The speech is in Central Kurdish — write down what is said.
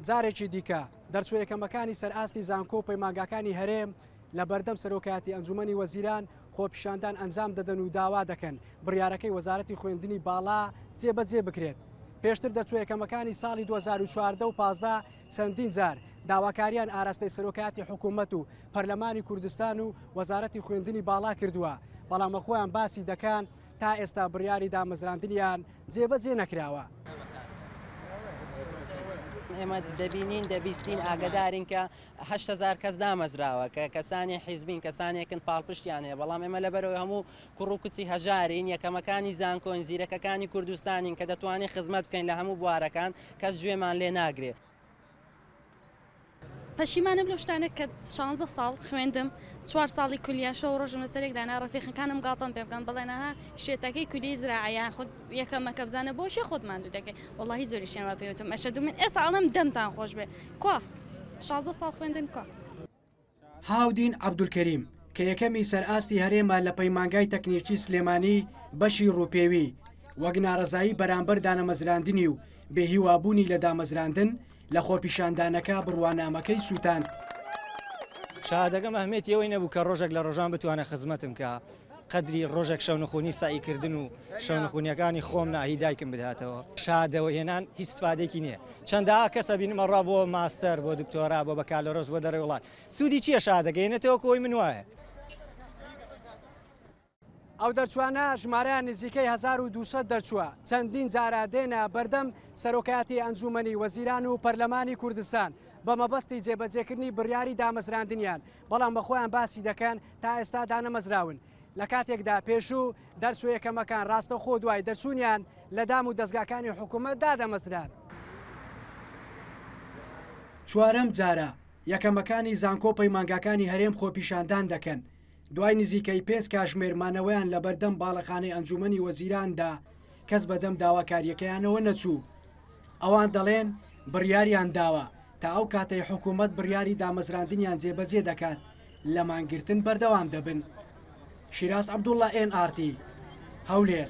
جارێکی دیکە دەرچووە یەکەمەکانی سەر ئاستی زانکۆ و پەیمانگاکانی هەرێم لە بەردەم سەرۆکایەتی ئەنجومەنی وەزیران خۆپیشاندان ئەنجام دەدەن و داوا دەکەن بڕیارەکەی وەزارەتی خوێندنی باڵا جێبەجێ بکرێت. پێشتر دەرچووە یەکەمەکانی ساڵی 2014 و 15 چەندین جار داواکاریان ئاراستەی سەرۆکایەتی حکوومەت و پەرلەمانی کوردستان و وەزارەتی خوێندنی باڵا کردووە، بەڵام وەک خۆیان باسی دەکەن تا ئێستا بڕیاری دامەزراندنیان جێبەجێ نەکراوە. ئێمە دەبینین دەبیستین ئاگدارین کە 8هزار کەس دامەزراوە کە کەسانی حیزبین کەسانێکن پاڵپشتیان هەیە، بەڵام ئێمە لەبەرەوەی هەموو کوڕ و کچی هەژارین، یەکەمەکانی زانکۆین، زیرەکەکانی کوردستانین کە دەتوانین خزمەت بکەین لە هەموو بوارەکان، کەس گوێمان لێ ناگرێ. پەشیمانم لەو شتانە کە 16 ساڵ خوێندم، 4 ساڵی کولیە شەو ڕۆژم لەسەر یەک دانا، ڕەفیقەکانم گاڵتەم پێ بکەن بڵێن ئەها شێتەکەی کولیەی زراعە یان خود یەکەمەکە بزانە بۆ چی خۆت ماندوو دەکەی. وەڵاهی زۆریشیان وا پێوتم ئەشەدو من ئێستا ئەڵێم دەمتان خۆش بێ، کوا 16 ساڵ خوێندن کوا؟ هاودین عەبدولکەریم کە یەکەمی سەرئاستی هەرێمە لە پەیمانگای تەکنیکی سلێمانی بەشی ڕووپێوی، وەک ناڕەزایی بەرامبەر دانەمەزراندنی و بێهیوابوونی لە دامەزراندن لە خۆپیشاندانەکە بڕوانامەکەی سووتاند. شەهادەکەم ئەهمیەتی ئەوەی نەبوو کە ڕۆژێک لە ڕۆژان بتوانێت خزمەتم کە قەدری ڕۆژێک شەونخونی سەعیکردن و شەونخونیەکانی خۆم ناهی دایکم بداتەوە. شادەوە هێنان هیچ سپادێکی نییە. چەندەها کەس ئەبینم ئەڕا بۆ ماستەر، بۆ دکتۆرا، بۆ بەکالۆرۆس، بۆ دەرەوەی وڵات. سوودی چییە شادەکە؟ هێنێتەوە کۆی من وایە. ئەو دەرچوانە ژمارەیان نزیکەی 1200 دەرچووە، چەندین جارە دێنە بەردەم سەرۆکایەتی ئەنجومەنی وەزیران و پەرلەمانی کوردستان بە مەبەستی جێبەجێکردنی بڕیاری دامەزراندنیان، بەڵام بە خۆیان باسی دەکەن تا ئێستا دانەمەزراون. لە کاتێکدا پێشوو دەرچوو یەکەمەکان ڕاستەوخۆ دوای دەرچوونیان لە دام و دەزگاکانی حکوومەت دادەمەزران. چوارەم جارە یەکەمەکانی زانکۆ پەیمانگاکانی هەرێم خۆپیشاندان دەکەن، دوای نزیکەی 5 کاژمێر مانەوەیان لەبەردەم باڵەخانەی ئەنجومەنی وەزیراندا کەس بەدەم داواکاریەکەیانەوە نەچوو. ئەوان دەڵێن بڕیاریان داوە تا ئەو کاتەی حکوومەت بڕیاری دامەزراندنیان جێبەجێ دەکات لە مانگرتن بەردەوام دەبن. شیراز عەبدوڵڵا، ئێن ئاڕ تی، هەولێر.